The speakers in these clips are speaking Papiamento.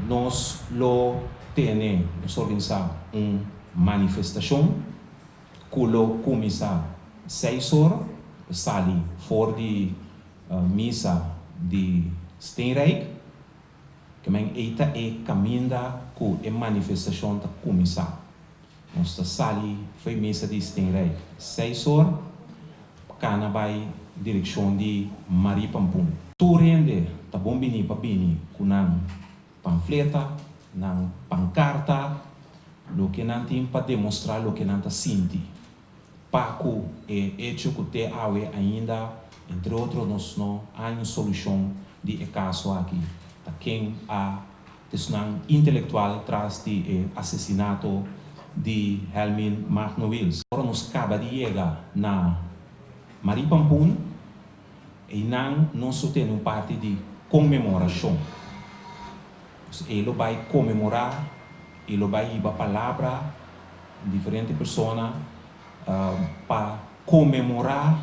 Nos lo tene, nos organisá un manifestashon ku lo kuminsá seis or, sali for di misa di Steenrijk. Ke men ei ta e kaminda ku e manifestashon ta kuminsá. Nos ta sali fo'i misa di Steenrijk seis or, kana bai direkshon di Marie Pampoen. Tur hende ta bon bini pa bini ku nan pamfleta, nan pankarta, loke nan tin pa demostrá loke nan ta sinti pa ku e echo ku te awe ainda, entre otro, nos no haña un solushon di e kaso aki, ta ken a esnan intelektual tras di e asesinato di Helmin Magno Wiels. Ora nos kaba di yega na Marie Pampoen, einan nos lo tene un parti di konmemorashon. Pues ei lo bai konmemorá i lo bai hiba palabra diferente persona pa konmemorá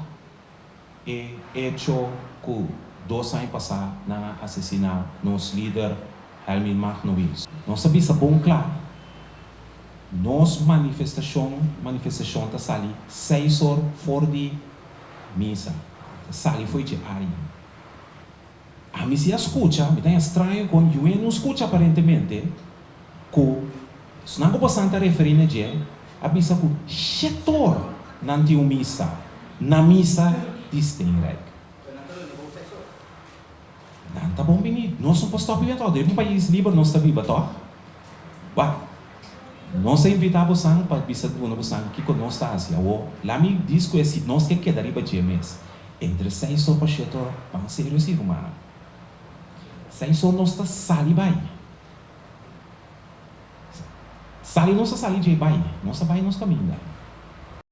e echo ku dos aña pasá nan a asesiná nos lider Helmin Magno Wiels. Nos a bisa bon kla, nos manifestashon manifestashon ta sali seis or for di misa, ta sali fo'i dje área. Ami si a skucha, mi ta haña straño kon Yuen no skucha aparentemente ku esnan ku bosan ta referí na dje a bisa ku shetor nan tin un misa na misa di Steenrijk. Nan ta bon bini, nos no por stòp biba tòg, den un pais liber nos ta biba tòg. Wak, nos a invitá bosan pa bisa duna bosan kiko nos ta hasi. Awor, laat mi disku'e si nos ke keda riba dje mes. Entre seis or pa shete or, ban serio si rumannan. Seis or nos ta sali bai. Sali nos ta sali dje bai. Nos ta bai nos kaminda.